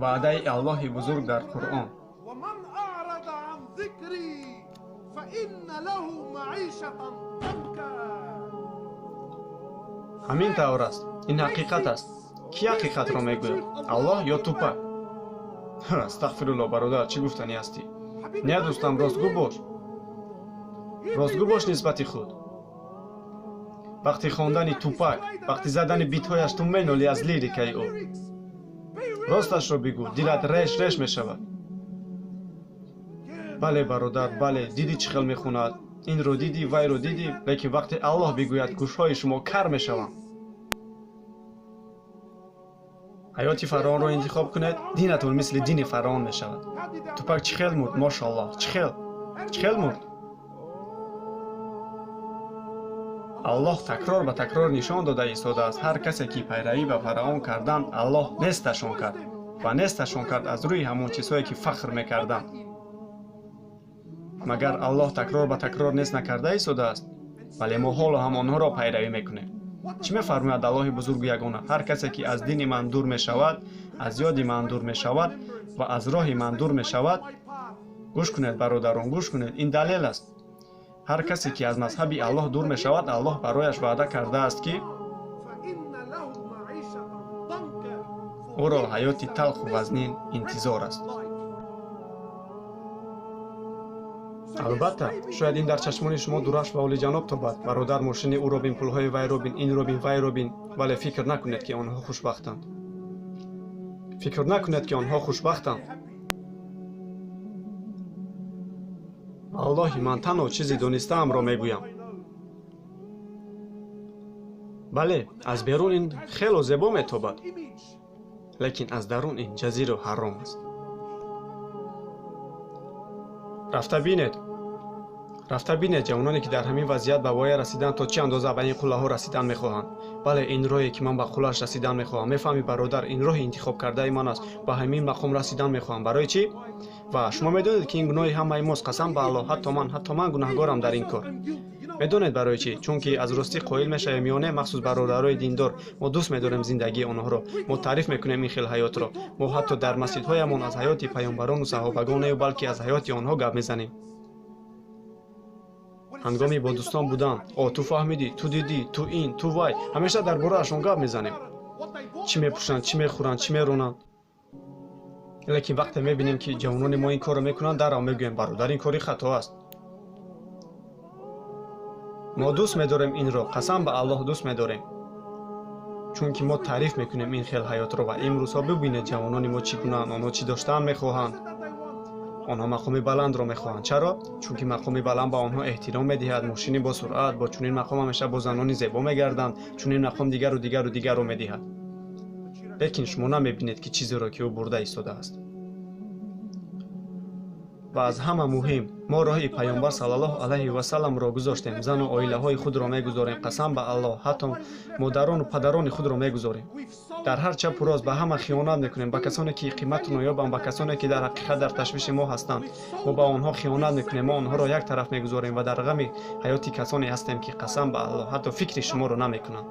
Ваъдаи Аллоҳи бузург дар Қуръон. Ҳамин тавр аст. Ин ҳақиқат аст. Кӣ ҳақиқатро мегӯяд? Аллоҳ ё Тупак? Астағфируллоҳ, бародар, чӣ гуфтанӣ ҳастӣ? Не, дӯстам, ростгӯ бош. Ростгӯ бош нисбати худ. Вақти хондани Тупак, вақти задани битҳояш ту менолӣ аз лирикаи ӯ. Росташро бигӯ, дилат реш-реш мешавад. Бале, бародар, бале, дидӣ чӣ хел мехонад? Инро дидӣ, вайро дидӣ, лекин вақте Аллоҳ бигӯяд, гӯшҳои шумо кар мешаванд. Ҳаёти фараонро интихоб кунед, динатон мисли дини фараон мешавад. Тупак чӣ хел мурд? Мошаллоҳ, чӣ хел? Чӣ хел мурд? Аллоҳ такрор ба такрор нишон дода истодааст, ҳар касе ки пайравӣ ба фараон карданд, Аллоҳ несташон кард ва несташон кард аз рӯи ҳамон чизҳое ки фахр мекарданд. Магар Аллоҳ такрор ба такрор нест накарда истодааст? Вале мо ҳоло ҳам онҳоро пайравӣ мекунем. Чӣ мефармояд Аллоҳи бузургу ягона? Ҳар касе ки аз дини ман дур мешавад, аз ёди ман дур мешавад ва аз роҳи ман дур мешавад. Гӯш кунед, бародарон, гӯш кунед, ин далел аст. Ҳар касе ки аз мазҳаби Аллоҳ дур мешавад, Аллоҳ барояш ваъда кардааст, ки ӯро ҳаёти талху вазнин интизор аст. Албатта, шояд ин дар чашмони шумо дурахш ва олиҷаноб тобад. Бародар, мошини ӯро бин, пулҳои вайро бин, инро бин, вайро бин, вале фикр накунед, ки онҳо хушбахтанд. Фикр накунед, ки онҳо хушбахтанд. Аллоҳи ман танҳо чизи донистаамро мегӯям. Бале, аз берун ин хело зебо метобад, лекин аз дарун ин ҷазиру ҳаром аст. Рафта бинед, рафта бинед ҷавононе, ки дар ҳамин вазъият ба воя расидан, то чӣ андоза ба ин қуллаҳо расидан мехоҳанд. Бале, ин роҳе, ки ман ба қуллааш расидан мехоҳам. Мефаҳмӣ, бародар, ин роҳи интихобкардаи ман аст. Ба ҳамин мақом расидан мехоҳам. Барои чӣ? Ва шумо медонед, ки ин гуноҳи ҳамаи мост. Қасам ба Аллоҳ, ҳатто ман гунаҳгорам дар ин кор. Медонед барои чӣ? Чунки аз ростӣ қоил мешавем ё не, махсус бародарои диндор. Мо дӯст медорем зиндагии онҳоро. Мо таъриф мекунем ин хел ҳаётро. Мо ҳатто дар масҷидҳоямон аз ҳаёти паёмбарону саҳобагон не, балки аз ҳаёти онҳо гап мезанем. Ҳангоми бо дӯстон будан, о, ту фаҳмидӣ, ту дидӣ, ту ин, ту вай, ҳамеша дар бораашон гап мезанем. Чӣ мепӯшанд, чӣ мехӯранд, чӣ меронанд. Лекин вақте мебинем, ки ҷавонони мо ин корро мекунанд, дарав мегӯем, бародар, ин кори хато аст. Мо дӯст медорем инро, қасам ба Аллоҳ дӯст медорем. Чунки мо таъриф мекунем ин хел ҳаётро ва имрӯзҳо бибинед ҷавонони мо чӣ гунаанд, онҳо чӣ доштан мехоҳанд. Онҳо мақоми баландро мехоҳанд. Чаро? Чунки мақоми баланд ба онҳо эҳтиром медиҳад, мошини бо суръат, бо чунин мақом ҳамеша бо занони зебо мегарданд, чунин мақом дигару дигару дигарро медиҳад. Лекин шумо намебинед, ки чизеро, ки ӯ бурда истодааст. Ва аз ҳама муҳим, мо роҳи паёмбар саллаллоҳу алайҳи васалламро гузоштем, зану оилаҳои худро мегузорем, қасам ба Аллоҳ, ҳатто модарону падарони худро мегузорем. Дар ҳар чапу рост ба ҳама хиёнат мекунем, ба касоне ки қимату ноёбанд, ба касоне ки дар ҳақиқат дар ташвиши мо ҳастанд. Мо ба онҳо хиёнат мекунем, мо онҳоро як тараф мегузорем ва дар ғами ҳаёти касоне ҳастем, ки қасам ба Аллоҳ ҳатто фикри шуморо намекунанд.